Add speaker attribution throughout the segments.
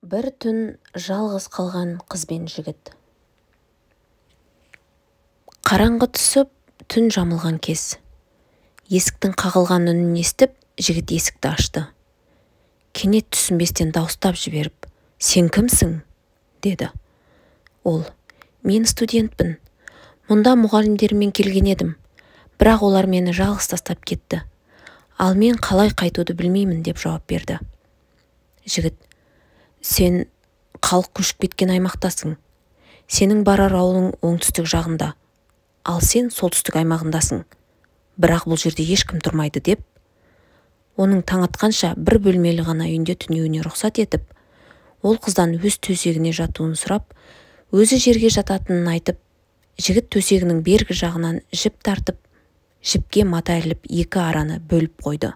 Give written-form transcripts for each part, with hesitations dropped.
Speaker 1: Бір түн жалғыз қалған қыз бен жігіт. Қараңғы түсіп, түн жамылған кез. Есіктің қағылған үнін естіп, жігіт есікті ашты. Кенет түсінбестен дауыстап жіберіп, «Сен кімсің?» деді. Ол, «Мен студентпін. Мұнда мұғалімдеріммен келген едім, бірақ олар мені жалғыз тастап кетті. Ал мен қалай қайтуды білмеймін», деп жауап берді. Жігіт, «Сен халық көшіп кеткен аймақтасың. Сенің барар ауылың оңтүстік жағында, ал сен солтүстік аймағындасың. Бірақ бұл жерде ешкім тұрмайды», деп, оның таң атқанша бір бөлмелі ғана үйінде түнеуіне рұқсат етіп, ол қыздан өз төсегіне жатуын сұрап, өзі жерге жататынын айтып, жігіт төсегінің бергі жағынан жіп тартып, жіпке мата іліп екі араны бөліп қойды.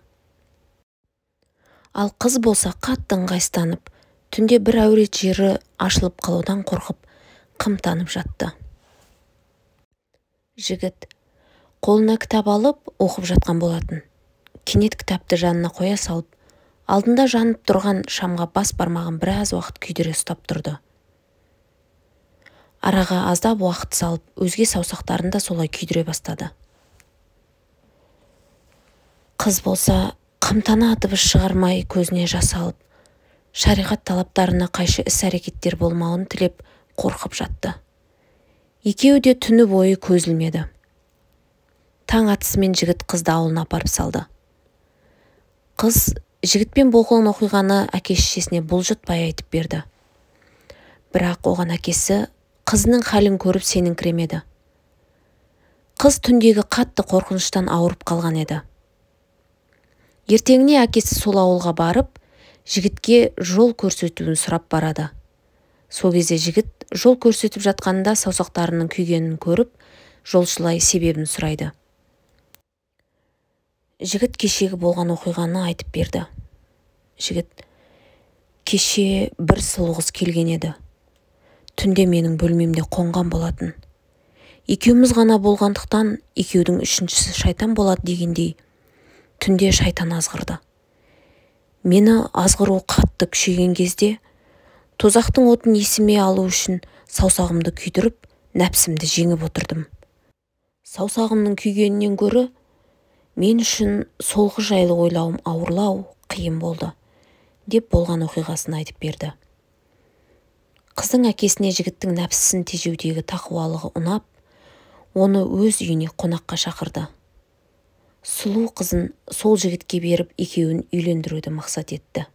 Speaker 1: Ал қыз болса қатты ыңғайсызданып, түнде бір әурет жері ашылып қалудан қорқып, қымтанып жатты. Жігіт қолына кітап алып, оқып жатқан болатын. Кенет кітапты жанына қоя салып, алдында жанып тұрған шамға бас бармағын біраз уақыт күйдіре ұстап тұрды. Араға аздап уақыт салып, өзге саусақтарын да солай күйдіре бастады. Қыз болса, қымтана дыбыс шығармай көзіне жас алып, шариғат талаптарына қайшы іс-әрекеттер болмауын тілеп қорқып жатты. Екеуі де түні бойы көз ілмеді. Таң атысымен жігіт қызды ауылына апарып салды. Қыз жігітпен болған оқиғаны әке-шешесіне бұлжытпай айтып берді. Бірақ оған әкесі қызының халін көріп сеніңкіремеді. Қыз түндегі қатты қорқыныштан ауырып қалған еді. Ертеңіне әкесі сол ауылға барып, жігітке жол көрсетуін сұрап барады. Сол кезде жігіт жол көрсетіп жатқанында саусақтарының күйгенін көріп, жолшылай себебін сұрайды. Жігіт кешегі болған оқиғаны айтып берді. Жігіт, «Кеше бір сұлу қыз келген еді. Түнде менің бөлмемде қонған болатын. Екеуміз ғана болғандықтан екеудің үшіншісі шайтан болады дегендей, түнде шайтан азғырды. Мені азғыру қатты күшейген кезде, тозақтың отын есіме алу үшін саусағымды күйдіріп, нәпсімді жеңіп отырдым. Саусағымның күйгенінен гөрі, мен үшін сол қыз жайлы ойлауым ауырлау, қиын болды», деп болған оқиғасын айтып берді. Қыздың әкесіне жігіттің нәпсісін тежеудегі тақуалығы ұнап, оны өз үйіне қонаққа шақырды. Сұлу қызын сол жігітке беріп, екеуін үйлендіруді мақсат етті.